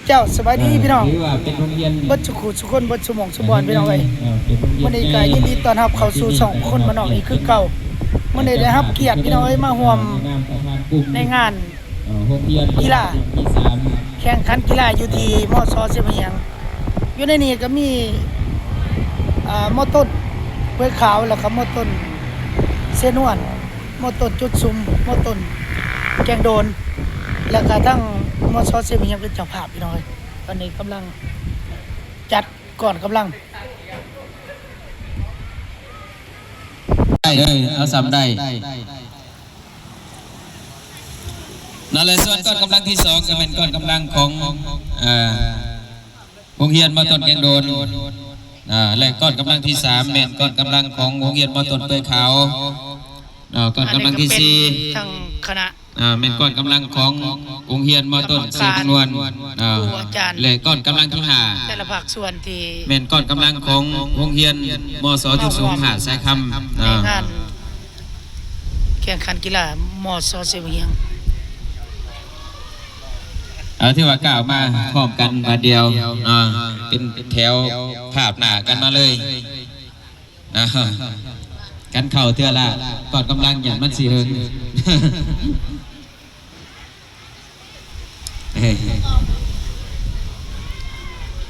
ເຈົ້າ ສະບາຍດີພີ່ນ້ອງ ເອີ ຖືວ່າເປັນໂຮງຮຽນ ເບິດສູ່ຄູ່ສູ່ຄົນ ເບິດສູ່ໝ່ອງສູ່ບ່ອນພີ່ນ້ອງເອີຍ. ເອີ ເປັນໂຮງຮຽນ ມື້ນີ້ກະຍິນດີຕ້ອນຮັບເຂົ້າສູ່ຊ່ອງຄົນບ້ານນອກອີກຄືເກົ່າ. ມື້ນີ້ໄດ້ຮັບກຽດພີ່ນ້ອງເອີຍ ມາຮ່ວມໃນງານ ເອີ ໂຮງຮຽນ ກິລາ ແຂ່ງຂັນກິລາຢູ່ທີ່ ມສ ເຊບັ້ງຫຽງ. ຢູ່ໃນນີ້ກະມີ ເອີ ມ.ຕົ້ນເປືອຍຂາວ ແລ້ວກະ ມ.ຕົ້ນ ເຊນວນ ມ.ຕົ້ນຈຸດຊຸມ ມ.ຕົ້ນແກ້ງໂດນ ແລ້ວກະທັງ ມສ ເຊບັ້ງຫຽງເປັນເຈົ້າພາບພີ່ນ້ອງເອີຍ. ຕອນນີ້ກຳລັງຈັດກ້ອນກຳລັງ ໄດ້ເອີຍ ເອົາສ່ຳໄດ້ນັ້ນແຫຼະ. ສ່ວນກ້ອນກຳລັງທີສອງກະແມ່ນກ້ອນກຳລັງຂອງ ເອີ ໂຮງຮຽນ ມ.ຕົ້ນແກ້ງໂດນ ເອີ ແລະ ກ້ອນກຳລັງທີສາມແມ່ນກ້ອນກຳລັງຂອງໂຮງຮຽນ ມ.ຕົ້ນເປືອຍຂາວ ເອີ ກ້ອນກຳລັງທີສີ່ ທັງຄະນະ ເອີ ແມ່ນກ້ອນກຳລັງຂອງໂຮງຮຽນ ມ.ຕົ້ນເຊບັ້ງນວນ ເອີ ຄູອາຈານ ແລະ ກ້ອນກຳລັງທີຫ້າ ແຕ່ລະພາກສ່ວນທີ່ ແມ່ນກ້ອນກຳລັງຂອງໂຮງຮຽນ ມສ ຈຸດສູງ ຫາດຊາຍຄຳ ເອີ ໃນງານແຂ່ງຂັນກິລາ ມສ ເຊບັ້ງຫຽງ. ເອີ ຖືວ່າກ້າວມາພ້ອມກັນບາດດຽວເນາະ ເປັນແຖວພາບໜ້າກັນມາເລີຍ. ກັນເຂົ້າເທື່ອລະກ້ອນກຳລັງ ຢ້ານມັນຊິເຫິງ.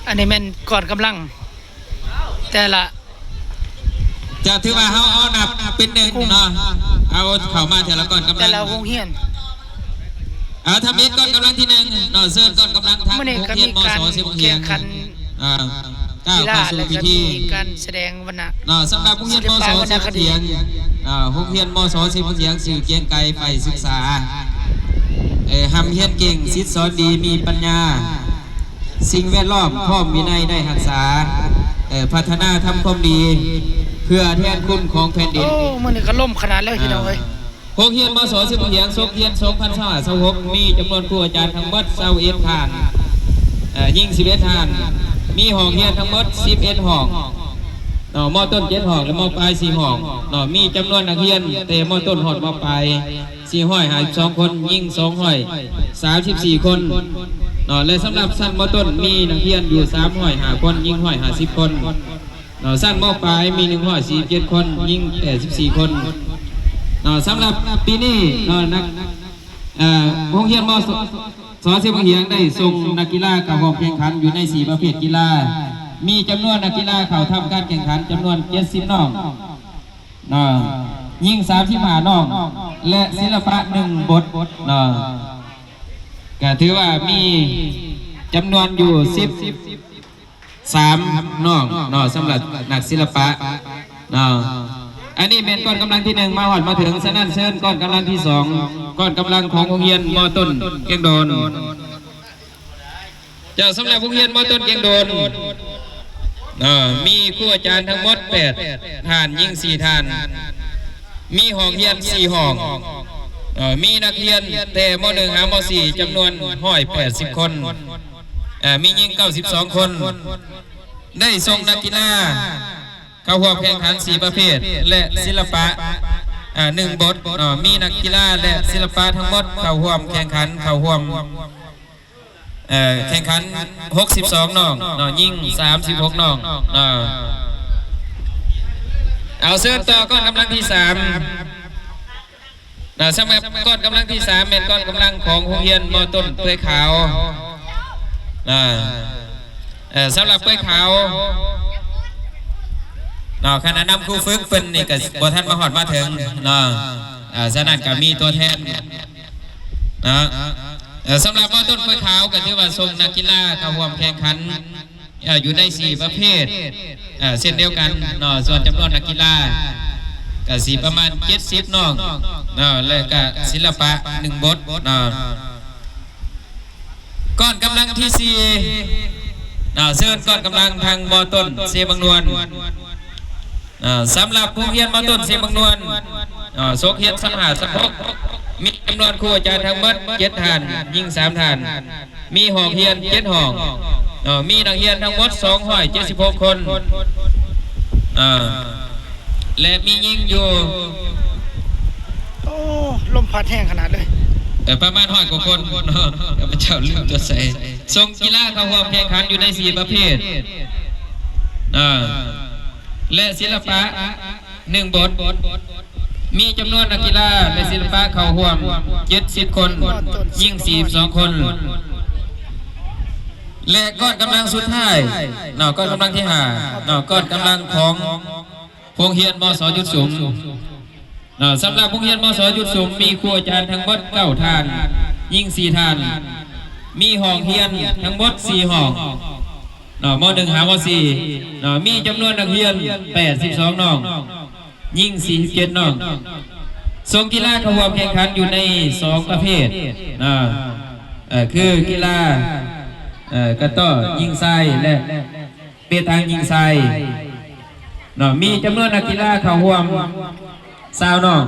ອັນນີ້ແມ່ນກ້ອນກຳລັງ ແຕ່ລະ ຈະຖືວ່າເຮົາເອົານັບເປັນໜຶ່ງເນາະ ເອົາເຂົ້າມາເທື່ອລະກ້ອນກຳລັງ ແຕ່ລະໂຮງຮຽນ. ເອົາ ທຳອິດ ກ້ອນກຳລັງທີໜຶ່ງເນາະ ເຊີນກ້ອນກຳລັງທາງ ມື້ນີ້ກະມີການແຂ່ງຂັນ ເອີ ກ້າວເຂົ້າສູ່ພິທີ ການສະແດງວັນນະ ເນາະ ສຳລັບໂຮງຮຽນ ມສ ເຊບັ້ງຫຽງ ເອີ ໂຮງຮຽນ ມສ ເຊບັ້ງຫຽງ ຊື່ກຽງໄກ ໄຟສຶກສາ ເອີ ຮ່ຳຮຽນເກັ່ງ ສິດສອນດີ ມີປັນຍາ ສິ່ງແວດລ້ອມ ພ້ອມວິໄນ ໄດ້ຮັກສາ ເອີ ພັດທະນາ ທຳຄວາມດີ ເພື່ອແທນຄຸນຂອງແຜ່ນດິນ. ໂອ້ ມື້ນີ້ກະລົມຂະໜາດເລີຍພີ່ນ້ອງເອີຍ. ໂຮງຮຽນ ມສ ເຊບັ້ງຫຽງ ສົກຮຽນ ສອງພັນຊາວຫ້າ ຊາວຫົກ ມີຈຳນວນຄູອາຈານທັງໝົດ ຊາວເອັດທ່ານ ເອີ ຍິງ ສິບເອັດທ່ານ ມີຫ້ອງຮຽນທັງໝົດ ສິບເອັດຫ້ອງເນາະ ມ.ຕົ້ນ ເຈັດຫ້ອງ ແລະ ມ.ປາຍ ສີ່ຫ້ອງເນາະ ມີຈຳນວນນັກຮຽນແຕ່ ມ.ຕົ້ນ ຮອດ ມ.ປາຍ ສີ່ຮ້ອຍຫ້າສິບສອງຄົນ ຍິງ ສອງຮ້ອຍສາມສິບສີ່ຄົນເນາະ ແລະ ສຳລັບຊັ້ນ ມ.ຕົ້ນ ມີນັກຮຽນຢູ່ ສາມຮ້ອຍຫ້າຄົນ ຍິງ ຮ້ອຍຫ້າສິບຄົນ ເນາະ ຊັ້ນ ມ.ປາຍ ມີ ໜຶ່ງຮ້ອຍສີ່ສິບເຈັດຄົນ ຍິງ ແປດສິບສີ່ຄົນເນາະ. ສຳລັບປີນີ້ເນາະ ນັກ ເອີ ໂຮງຮຽນ ມສ ເຊບັ້ງຫຽງ ໄດ້ສົ່ງນັກກິລາເຂົ້າຮ່ວມແຂ່ງຂັນຢູ່ໃນສີ່ປະເພດກິລາ ມີຈຳນວນນັກກິລາເຂົ້າທຳການແຂ່ງຂັນຈຳນວນ ເຈັດສິບນ້ອງເນາະ ຍິງ ສາມສິບຫ້ານ້ອງ ແລະ ສິລະປະ ໜຶ່ງບົດເນາະ ກະຖືວ່າມີຈຳນວນຢູ່ ສິບ ສາມນ້ອງເນາະ ສຳລັບນັກສິລະປະເນາະ. ອັນນີ້ແມ່ນກ້ອນກຳລັງທີໜຶ່ງ ມາຮອດມາເຖິງ ສະນັ້ນເຊີນກ້ອນກຳລັງທີສອງ ກ້ອນກຳລັງຂອງໂຮງຮຽນ ມ.ຕົ້ນແກ້ງໂດນ. ເຈົ້າ ສຳລັບໂຮງຮຽນ ມ.ຕົ້ນແກ້ງໂດນເນາະ ມີຄູອາຈານທັງໝົດ ແປດທ່ານ ຍິງ ສີ່ທ່ານ ມີຫ້ອງຮຽນ ສີ່ຫ້ອງເນາະ ມີນັກຮຽນແຕ່ ມ.ໜຶ່ງ ຫາ ມ.ສີ່ ຈຳນວນ ຮ້ອຍແປດສິບຄົນ ເອີ ມີຍິງ ເກົ້າສິບສອງຄົນ ໄດ້ສົ່ງນັກກິລາເຂົ້າຮ່ວມແຂ່ງຂັນ ສີ່ປະເພດ ແລະ ສິລະປະ ເອີ ໜຶ່ງບົດເນາະ ມີນັກກິລາ ແລະ ສິລະປະທັງໝົດເຂົ້າຮ່ວມແຂ່ງຂັນ ເຂົ້າຮ່ວມ ເອີ ແຂ່ງຂັນ ຫົກສິບສອງນ້ອງເນາະ ຍິງ ສາມສິບຫົກນ້ອງເນາະ. ເອົາ ເຊີນຕໍ່ກ້ອນກຳລັງທີສາມ ນະ ສຳລັບກ້ອນກຳລັງທີສາມ ແມ່ນກ້ອນກຳລັງຂອງໂຮງຮຽນ ມ.ຕົ້ນເປືອຍຂາວນະ. ເອີ ສຳລັບເປືອຍຂາວເນາະ ຄະນະນຳຄູຝຶກເພິ່ນນີ້ກະບໍ່ທັນມາຮອດມາເຖິງເນາະ ເອີ ສະນັ້ນກະມີຕົວແທນເນາະ. ເອີ ສຳລັບ ມ.ຕົ້ນເປືອຍຂາວ ກະຖືວ່າສົ່ງນັກກິລາເຂົ້າຮ່ວມແຂ່ງຂັນ ເອີ ຢູ່ໃນສີ່ປະເພດ ເອີ ເຊັ່ນດຽວກັນເນາະ ສ່ວນຈຳນວນນັກກິລາກະຊິປະມານ ເຈັດສິບນ້ອງເນາະ ແລະກະສິລະປະ ໜຶ່ງບົດເນາະ. ກ້ອນກຳລັງທີສີ່ເນາະ ເຊີນກ້ອນກຳລັງທາງ ມ.ຕົ້ນເຊບັ້ງນວນ. ເອີ ສຳລັບໂຮງຮຽນ ມ.ຕົ້ນເຊບັ້ງນວນ ເອີ ສົກຮຽນ ຊາວຫ້າ ຊາວຫົກ ມີຈຳນວນຄູອາຈານທັງໝົດ ເຈັດທ່ານ ຍິງ ສາມທ່ານ ມີຫ້ອງຮຽນ ເຈັດຫ້ອງເນາະ ມີນັກຮຽນທັງໝົດ ສອງຮ້ອຍເຈັດສິບຫົກຄົນເນາະ ແລະ ມີຍິງຢູ່ ໂອ້ ລົມພັດແຮງຂະໜາດເລີຍ. ເອີ ປະມານຮ້ອຍກວ່າຄົນເນາະ ຂ້າພະເຈົ້າລືມຕົວະໃສ່. ສົ່ງກິລາເຂົ້າຮ່ວມແຂ່ງຂັນຢູ່ໃນສີ່ປະເພດ ເອີ ແລະ ສິລະປະໜຶ່ງບົດ ມີຈຳນວນນັກກິລາ ແລະ ສິລະປະເຂົ້າຮ່ວມເຈັດສິບຄົນ, ຍິງສີ່ສິບສອງຄົນ ແລະ ກ້ອນກຳລັງສຸດທ້າຍເນາະ ກ້ອນກຳລັງທີຫ້າເນາະ ກ້ອນກຳລັງຂອງໂຮງຮຽນ ມສ ຈຸດສຸມ ເນາະ. ສຳລັບໂຮງຮຽນ ມສ ຈຸດສຸມ ມີຄູອາຈານທັງໝົດເກົ້າທ່ານ, ຍິງສີ່ທ່ານ, ມີຫ້ອງຮຽນທັງໝົດສີ່ຫ້ອງ ເນາະ ມໍໜຶ່ງຫາມໍສີ່ເນາະ ມີຈຳນວນນັກຮຽນແປດສິບສອງນ້ອງ, ຍິງສີ່ສິບເຈັດນ້ອງ. ສົ່ງກິລາເຂົ້າຮ່ວມແຂ່ງຂັນຢູ່ໃນສອງປະເພດເນາະ ເອີ ຄືກິລາ ເອີ ກະຕໍ້ຍິງຊາຍ ແລະ ເປຕັງຍິງຊາຍເນາະ ມີຈຳນວນນັກກິລາເຂົ້າຮ່ວມຊາວນ້ອງ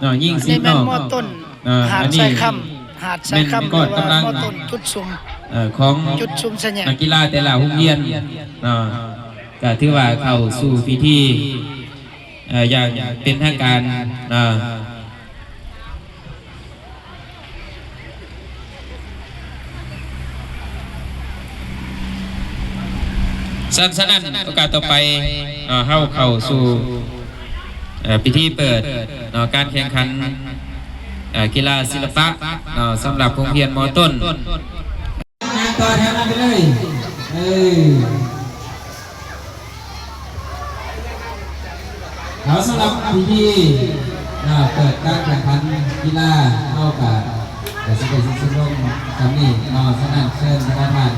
ເນາະ ຍິງສິບນ້ອງ. ອັນນີ້ແມ່ນ ມ.ຕົ້ນ ເອີ ຫາດຊາຍຄຳ ຫາດຊາຍຄຳ ຫຼືວ່າ ມ.ຕົ້ນ ຈຸດຊຸມ ເອີ ຂອງ ຈຸດຊຸມຊະຍະ ນັກກິລາແຕ່ລະໂຮງຮຽນເນາະ ກະຖືວ່າເຂົ້າສູ່ພິທີ ເອີ ຢ່າງເປັນທາງການເນາະ. ສະນັ້ນ ສະນັ້ນ ໂອກາດຕໍ່ໄປເນາະ ເຮົາເຂົ້າສູ່ ເອີ ພິທີເປີດເນາະ ການແຂ່ງຂັນ ເອີ ກິລາສິລະປະເນາະ ສຳລັບໂຮງຮຽນ ມ.ຕົ້ນ. ນັ່ງຕໍ່ແຖວນັ້ນໄປເລີຍ ເອີ. ເອົາ ສຳລັບພິທີ ເອີ ເປີດການແຂ່ງຂັນກິລາ ເຮົາກະ ກະຊິໄດ້ສິ້ນສຸດລົງສ່ຳນີ້ເນາະ. ສະນັ້ນ ເຊີນບັນດາທ່ານ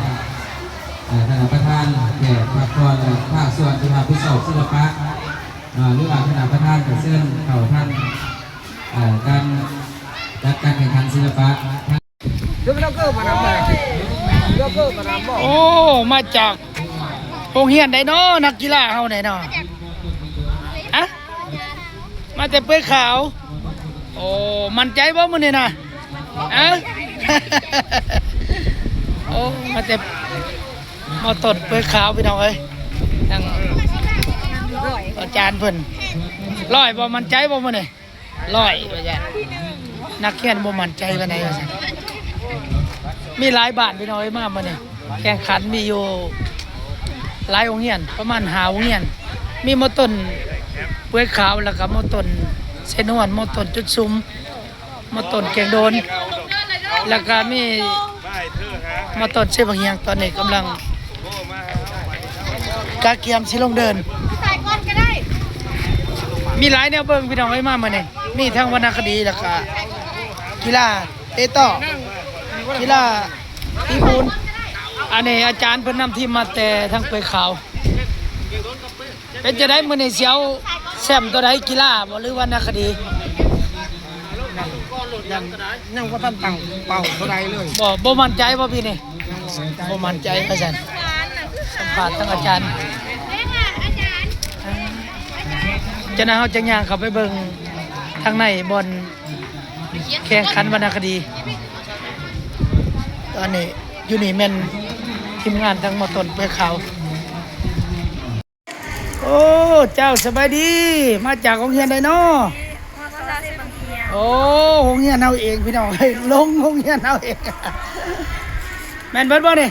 ເອີ ຄະນະປະທານ ແຂກພັກຜ່ອນ ແລະ ພາກສ່ວນທີ່ຮັບຜິດຊອບສິລະປະ ເອີ ຫຼືວ່າຄະນະປະທານ ກະເຊີນເຂົ້າທາງ ເອີ ການຈັດການແຂ່ງຂັນສິລະປະ. ໂອ້ ມາຈາກໂຮງຮຽນໃດເນາະ ນັກກິລາເຮົານີ້ເນາະ? ຮະ? ມາແຕ່ເປືອຍຂາວ. ໂອ້ ໝັ້ນໃຈບໍ່ມື້ນີ້ນະ? ຮະ? ໂອ້ ມາແຕ່ ມ.ຕົ້ນເປືອຍຂາວ ພີ່ນ້ອງເອີຍ. ທາງອາຈານເພິ່ນ ຮ້ອຍບໍ່? ໝັ້ນໃຈບໍ່ມື້ນີ້? ຮ້ອຍວ່າຊັ້ນ. ນັກຮຽນບໍ່ໝັ້ນໃຈປານໃດວ່າຊັ້ນ. ມີຫຼາຍບ້ານພີ່ນ້ອງເອີຍ ມາມື້ນີ້ ແຂ່ງຂັນມີຢູ່ຫຼາຍໂຮງຮຽນ ປະມານຫ້າໂຮງຮຽນ ມີ ມ.ຕົ້ນເປືອຍຂາວ ແລ້ວກະ ມ.ຕົ້ນເຊນວນ ມ.ຕົ້ນຈຸດຊຸມ ມ.ຕົ້ນແກ້ງໂດນ ແລ້ວກະມີ ມ.ຕົ້ນເຊບັກຮຽງ. ຕອນນີ້ກຳລັງ ກະກຽມຊິລົງເດີ່ນ ມີຫຼາຍແນວເບິ່ງພີ່ນ້ອງເອີຍ ມາມື້ນີ້ ມີທັງວັນນະຄະດີ ແລ້ວກະກິລາເຕະຕໍ້ ກິລາຕີປູນ. ອັນນີ້ອາຈານເພິ່ນນຳທີມມາແຕ່ທາງເປືອຍຂາວ. ເປັນຈັ່ງໃດມື້ນີ້ ຊິເອົາແຊ້ມໂຕໃດ ກິລາບໍ່ ຫຼືວັນນະຄະດີ? ຍັງ ຍັງບໍ່ທັນຕັ້ງເປົ້າເທົ່າໃດເລີຍ. ບໍ່ ບໍ່ໝັ້ນໃຈບໍ່ປີນີ້? ບໍ່ໝັ້ນໃຈວ່າຊັ້ນ. ສຳພາດທາງອາຈານ ຈະນັ້ນເຮົາຈະຍ່າງເຂົ້າໄປເບິ່ງທາງໃນບ່ອນແຂ່ງຂັນວັນນະຄະດີ. ຕອນນີ້ຢູ່ນີ້ແມ່ນທີມງານທາງ ມ.ຕົ້ນເປືອຍຂາວ. ໂອ້ ເຈົ້າ ສະບາຍດີ ມາຈາກໂຮງຮຽນໃດເນາະ? ໂອ້ ໂຮງຮຽນເຮົາເອງພີ່ນ້ອງເອີຍ ລົງໂຮງຮຽນເຮົາເອງ. ແມ່ນເບິດບໍ່ນີ້?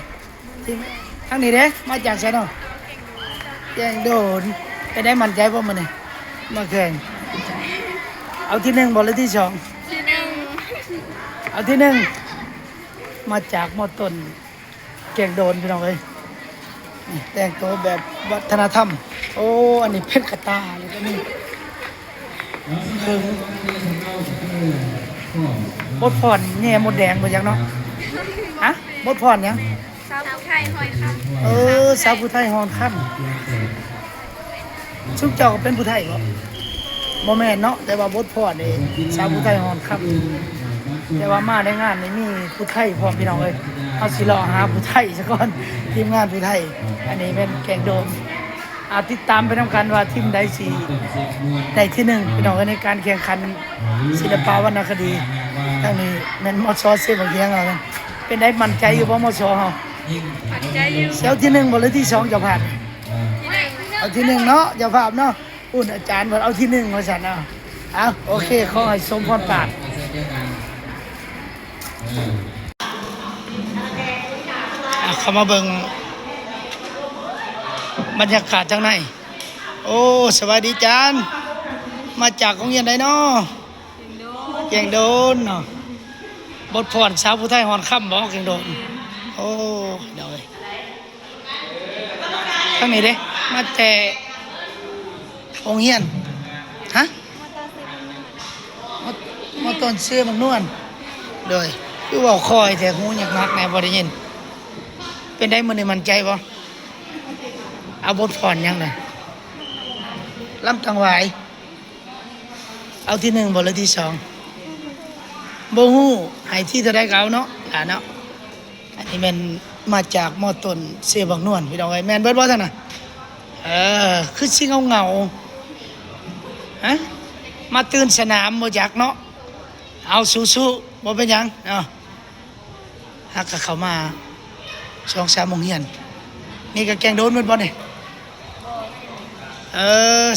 ທາງນີ້ເດ້ ມາຈາກໃສເນາະ? ແກ້ງໂດນ. ເປັນໃດ ໝັ້ນໃຈບໍ່ມື້ນີ້ມາແຂ່ງ? ເອົາທີໜຶ່ງບໍ່ ຫຼືທີສອງ? ທີໜຶ່ງ. ເອົາທີໜຶ່ງ. ມາຈາກ ມ.ຕົ້ນ ແກ້ງໂດນ ພີ່ນ້ອງເອີຍ. ນີ້ແຕ່ງໂຕແບບວັດທະນະທຳ. ໂອ້ ອັນນີ້ເປັນກະຕ່າ ແລ້ວກະມີເຄິ່ງ ບົດພອນແຍ່ມົດແດງບໍ່ຈັກເນາະ. ຮະ? ບົດພອນຫຍັງ? ສາວຜູ້ໄທຫອຍຄຳ. ເອີ ສາວຜູ້ໄທຫອຍຄຳ. ຊຸມເຈົ້າກໍເປັນຜູ້ໄທບໍ່? ບໍ່ແມ່ນເນາະ ແຕ່ວ່າບົດພອນນີ້ ສາວຜູ້ໄທຫອຍຄຳ. ແຕ່ວ່າມາໃນງານນີ້ມີຜູ້ໄທພ້ອມ ພີ່ນ້ອງເອີຍ. ເຮົາຊິເລາະຫາຜູ້ໄທສາກ່ອນ ທີມງານຜູ້ໄທ. ອັນນີ້ແມ່ນແກ້ງໂດນ. ອາ ຕິດຕາມໄປນຳກັນວ່າທີມໃດຊິໄດ້ທີໜຶ່ງ ພີ່ນ້ອງເອີຍ ໃນການແຂ່ງຂັນສິລະປະວັນນະຄະດີ. ທາງນີ້ແມ່ນ ມ.ຊ ເຊບັກຮຽງເຮົາ. ເປັນໃດ ໝັ້ນໃຈຢູ່ບໍ່ ມ.ຊ ເຮົາ? ໝັ້ນໃຈຢູ່. ຊິເອົາທີໜຶ່ງບໍ່ ຫຼືທີສອງ ເຈົ້າພາບ? ທີໜຶ່ງ. ເອົາທີໜຶ່ງເນາະ ເຈົ້າພາບເນາະ. ພຸ້ນອາຈານເພິ່ນເອົາທີໜຶ່ງວ່າຊັ້ນ. ເອົາ ເອົາ ໂອເຄ ຂໍໃຫ້ສົມພອນປາດ. ອ່ະ ເຂົ້າມາເບິ່ງບັນຍາກາດທາງໃນ. ໂອ້ ສະບາຍດີຈານ ມາຈາກໂຮງຮຽນໃດເນາະ? ແກ້ງໂດນເນາະ. ບົດຜ່ອນສາວຜູ້ໄທຮ່ອນຄຳບໍ ແກ້ງໂດນ? ໂອ້ ໂດຍ ທາງນີ້ເດ້ ມາແຕ່ໂຮງຮຽນ ຮະ? ມາ ມາຕອນເຊບັກນວນ. ໂດຍ ຄືເວົ້າຄ່ອຍແທ້ ຫູຍາກໜັກແດ່ ບໍ່ໄດ້ຍິນ. ເປັນໃດມື້ນີ້ ໝັ້ນໃຈບໍ່? ເອົາບົດຜ່ອນຫຍັງນະ? ລຳຕັງຫວາຍ. ເອົາທີໜຶ່ງບໍ່ ຫຼືທີສອງ? ບໍ່ຮູ້ ໃຫ້ທີເທົ່າໃດກໍເອົາເນາະ ຫຼານເນາະ. ອັນນີ້ແມ່ນມາຈາກ ມ.ຕົ້ນ ເຊບັກນວນ ພີ່ນ້ອງເອີຍ. ແມ່ນເບິດບໍ່ທາງນັ້ນ? ເອີ ຄືຊິເຫງົາໆ ຮະ? ມາຕື່ນສະໜາມບໍ່ຈັກເນາະ. ເອົາ ສູ້ໆ ບໍ່ເປັນຫຍັງເນາະ. ຫາກະເຂົ້າມາສອງສາມໂຮງຮຽນ. ນີ້ກະແກ້ງໂດນເບິດບໍ່ນີ້? ເອີ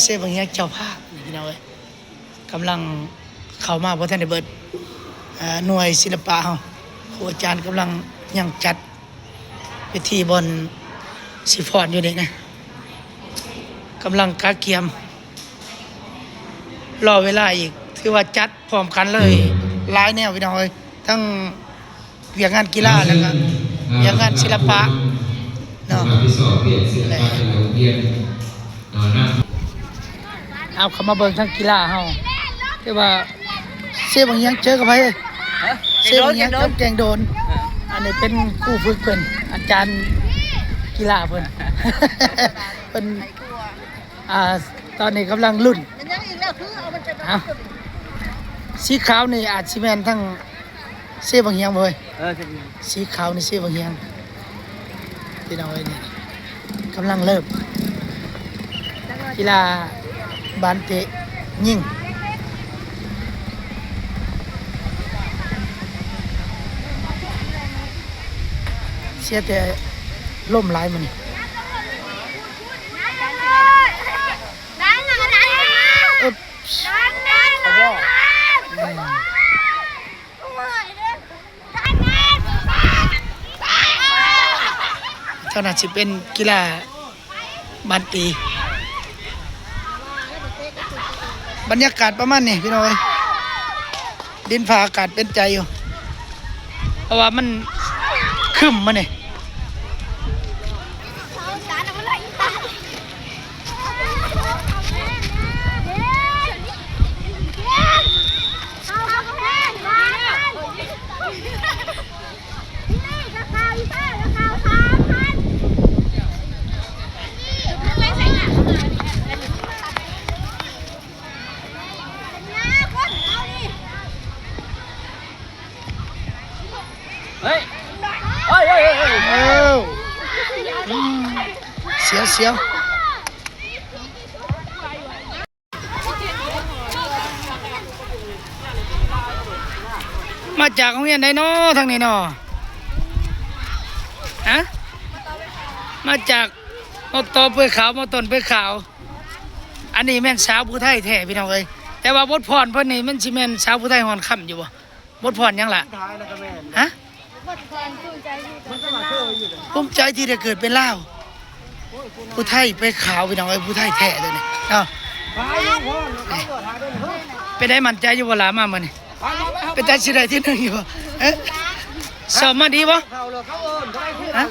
ເຊບັກຮຽງເຈົ້າພາບ ນີ້ພີ່ນ້ອງເອີຍ. ກຳລັງເຂົ້າມາບໍ່ທັນໄດ້ເບິດ. ເອີ ໜ່ວຍສິລະປະເຮົາ ຄູອາຈານກຳລັງຍັງຈັດເວທີບ່ອນຊິຟ້ອນຢູ່ນີ້ນະ. ກຳລັງກະກຽມ ລໍເວລາອີກ ຖືວ່າຈັດ ພ້ອມກັນເລີຍ ຫຼາຍແນວພີ່ນ້ອງເອີຍ ທັງວຽກງານກິລາ ແລ້ວກະວຽກງານສິລະປະເນາະ. ເອົາ ເຂົ້າມາເບິ່ງທາງກິລາເຮົາ ຖືວ່າເຊບັກຮຽງເຈີກັບໃຜ? ເຊບັກຮຽງກັບແກ້ງໂດນ. ອັນນີ້ເປັນຄູຝຶກເພິ່ນ ອາຈານກິລາເພິ່ນ ເພິ່ນ ອ່າ ຕອນນີ້ກຳລັງລຸ້ນ ມັນຍັງອີກແລ້ວ ຄືເອົາມັນໄປ ອ່ະ ສີຂາວນີ້ອາດຊິແມ່ນທັງເຊບັກຮຽງບໍ່ເອີຍ? ເອີ ເຊບັກຮຽງ ສີຂາວນີ້ເຊບັກຮຽງ ພີ່ນ້ອງເອີຍ. ນີ້ກຳລັງເລີ່ມກິລາບານເຕະຍິງ. ເສຍແຕ່ລົມຫຼາຍມື້ນີ້. ອຶບ ເທົ່ານັ້ນຊິເປັນກິລາບານຕີ. ບັນຍາກາດປະມານນີ້ພີ່ນ້ອງເອີຍ ດິນຟ້າອາກາດເປັນໃຈຢູ່ ເພາະວ່າມັນຄຶ້ມມື້ນີ້. ເຮີ້ຍ ເຮີ້ຍ ເຮີ້ຍ ເຮີ້ຍ ເຮີ້ຍ ເຮີ້ຍ ເຮີ້ຍ ອືມ ສຽວ ສຽວ. ມາຈາກໂຮງຮຽນໃດເນາະ ທາງນີ້ເນາະ? ຮະ? ມາຈາກ ມ.ຕ ເປືອຍຂາວ ມ.ຕົ້ນເປືອຍຂາວ. ອັນນີ້ແມ່ນສາວຜູ້ໄທແທ້ພີ່ນ້ອງເອີຍ ແຕ່ວ່າບົດຟ້ອນເພິ່ນນີ້ມັນຊິແມ່ນສາວຜູ້ໄທຮ່ອນຄຳຢູ່ບໍ່? ບົດຟ້ອນຫຍັງລະ? ຮະ? ພູມໃຈທີ່ໄດ້ເກີດເປັນລາວ. ຜູ້ໄທເປືອຍຂາວ ພີ່ນ້ອງເອີຍ ຜູ້ໄທແທ້ເດ້ນີ້ເນາະ. ເປັນໃດ ໝັ້ນໃຈຢູ່ບໍ່ລະ ມາມື້ນີ້? ເປັນຕາຊິໄດ້ທີໜຶ່ງຢູ່ບໍ່? ເອີ່ ຊ້ອມມາດີບໍ່? ຮະ?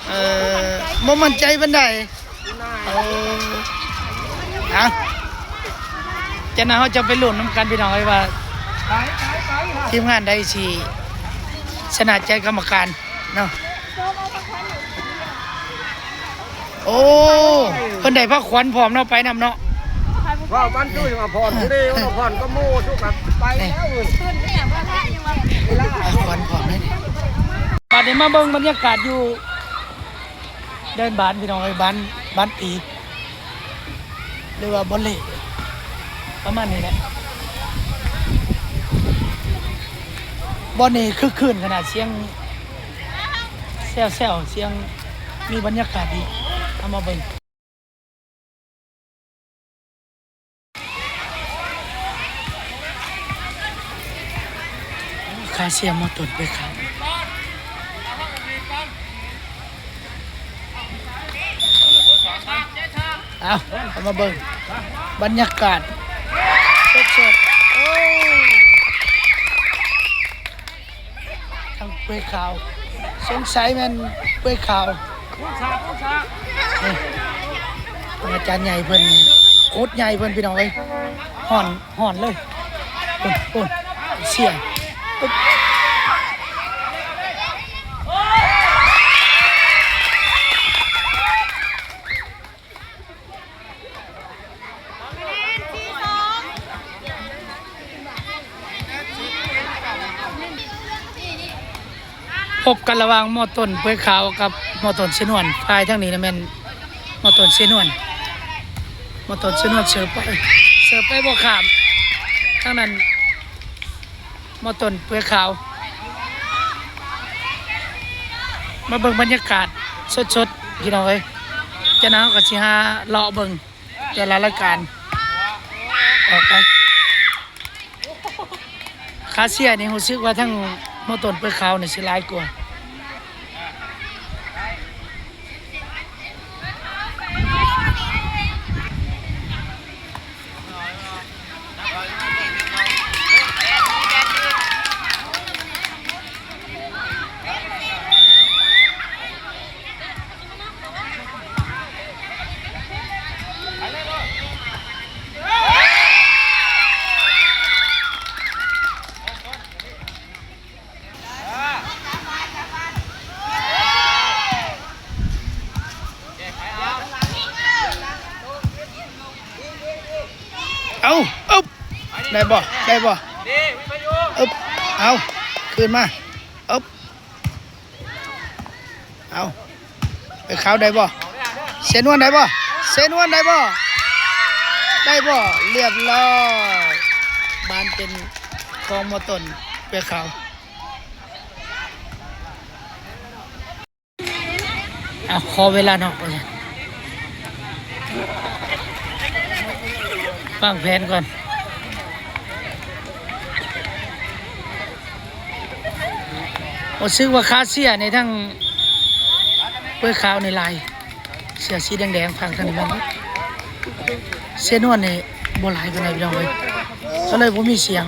ເອີ ບໍ່ໝັ້ນໃຈປານໃດ. ເອີ ເອົາ ຈັ່ງນັ້ນເຮົາຈະໄປລຸ້ນນຳກັນ ພີ່ນ້ອງເອີຍ ວ່າທີມງານໃດຊິຊະນະໃຈກຳມະການເນາະ. ໂອ້ ເພິ່ນໄດ້ພາຂວັນພ້ອມເນາະ ໄປນຳເນາະ. ເວົ້າບັນຈຸວ່າຜ່ອນຜູ້ເດວ່າຜ່ອນກັບໝູ່ ທຸກກັນໄປແລ້ວ. ພາຂວັນພ້ອມເດ້. ບາດນີ້ມາເບິ່ງບັນຍາກາດຢູ່ ເດີ່ນບານ ພີ່ນ້ອງເອີຍ ບານ ບານຕີ ຫຼືວ່າບອນເລ ປະມານນີ້ແຫຼະ. ບ່ອນນີ້ຄຶກຄື້ນຂະໜາດ ສຽງແຊວໆ ສຽງມີບັນຍາກາດດີ. ເອົາມາເບິ່ງ. ຄາເຊຍມອຕົ້ນເປີຂາວ. ເອົາ ເອົາມາເບິ່ງບັນຍາກາດສົດໆ. ໂອ້ ທາງເປີຂາວ ສົງໄສແມ່ນເປີຂາວ. ນີ້ ອາຈານໃຫຍ່ເພິ່ນ ໂຄດໃຫຍ່ເພິ່ນ ພີ່ນ້ອງເອີຍ ຮ້ອນ ຮ້ອນເລີຍ. ໂອ້ ໂອ້ ເຊຍ ພົບກັນລະຫວ່າງ ມ.ຕົ້ນເປີຂາວ ກັບ ມ.ຕົ້ນເຊນວນ. ຝ່າຍທາງນີ້ນະແມ່ນ ມ.ຕົ້ນເຊນວນ ມ.ຕົ້ນເຊນວນ ເສີບໄປ ເສີບໄປບໍ່ຂ້າມ ທາງນັ້ນ ມ.ຕົ້ນເປືອຍຂາວ. ມາເບິ່ງບັນຍາກາດສົດໆ ພີ່ນ້ອງເອີຍ. ຈາກນັ້ນເຮົາກໍຊິຫາເລາະເບິ່ງແຕ່ລະລາຍການອອກໄປ. ຄາເຊຍນີ້ຮູ້ສຶກວ່າທາງ ມ.ຕົ້ນເປືອຍຂາວນີ້ຊິຫຼາຍກວ່າ. ເອົາ ອຶບ ໄດ້ບໍ່ ໄດ້ບໍ່ ອຶບ ເອົາ ຄືນມາ ອຶບ ເອົາ ໄປເຂົ້າໄດ້ບໍ່ ເຊນວນໄດ້ບໍ່ ເຊນວນໄດ້ບໍ່ ໄດ້ບໍ່ ລຽບລ້ອຍ ບານເປັນຂອງ ມ.ຕົ້ນ ເປືອຍຂາວ. ເອົາ ຂໍເວລານອກກ່ອນ ວາງແຜນກ່ອນ. ຮູ້ສຶກວ່າຄາເຊຍໃນທາງເປີຂາວນີ້ຫຼາຍ ເສື້ອສີແດງໆ ຝັ່ງທາງນີ້ແມ່ນ ເຊນວນນີ້ບໍ່ຫຼາຍປານໃດ ພີ່ນ້ອງເອີຍ ກໍເລີຍບໍ່ມີສຽງ.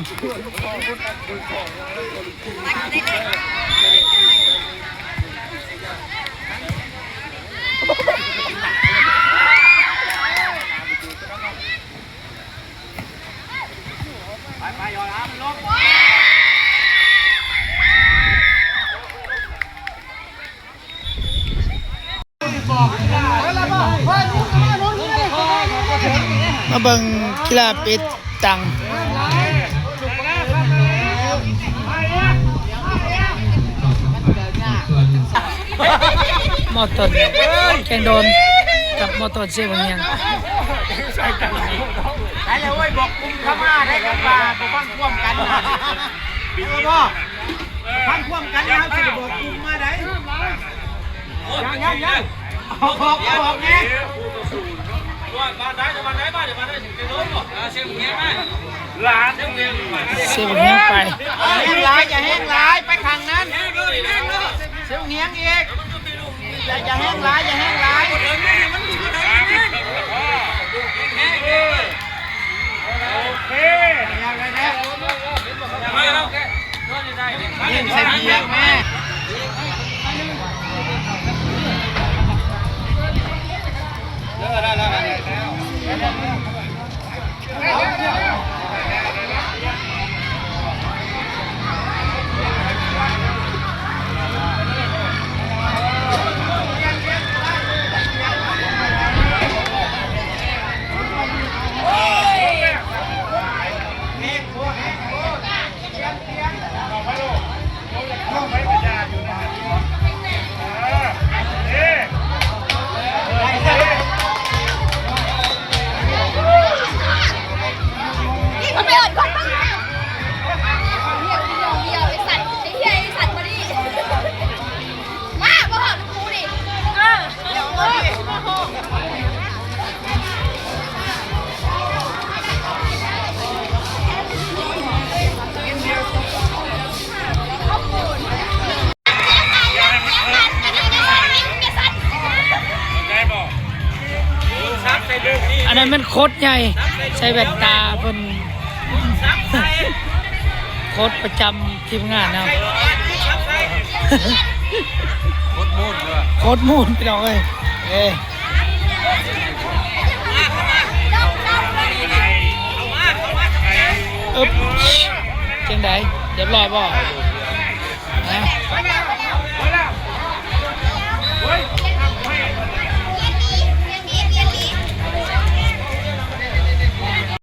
ມາເບິ່ງກິລາເປຕັງ ມ.ຕົ້ນແກງດອນ ກັບ ມ.ຕົ້ນ ເຊບາງຮຽງ. ໄດ້ແລ້ວເວີ້ຍ ບອກກຸ່ມເຂົ້າມາໄດ້ ກັນວ່າບໍ່ຟັງຄວາມກັນນະ ເອີບໍ່ ຟັງຄວາມກັນ ເຮົາຊິໄດ້ບອກກຸ່ມມາໄດ໋. ຍັງ ຍັງ ຍັງ ອອກ ອອກ ອອກແນ່. ເຊບາງຮຽງໄປ ແຮງຫຼາຍ ຢ່າແຮງຫຼາຍ ໄປຂ້າງນັ້ນ ເຊບາງຮຽງອີກ. ຢ່າ ຢ່າແຮງຫຼາຍ ຢ່າແຮງຫຼາຍ. ໂອເຄ ຍິງໃສ່ເບຍກແມ່. ແມ່ນໂຄດໃຫຍ່ ໃສ່ແວ່ນຕາເພິ່ນ ໂຄດປະຈຳທີມງານເຮົາ ໂຄດມູນເດີ ໂຄດມູນ ພີ່ນ້ອງເອີຍ ເອີ ອຶບ ຈັ່ງໃດ ຮຽບຮ້ອຍບໍ່? ຮະ?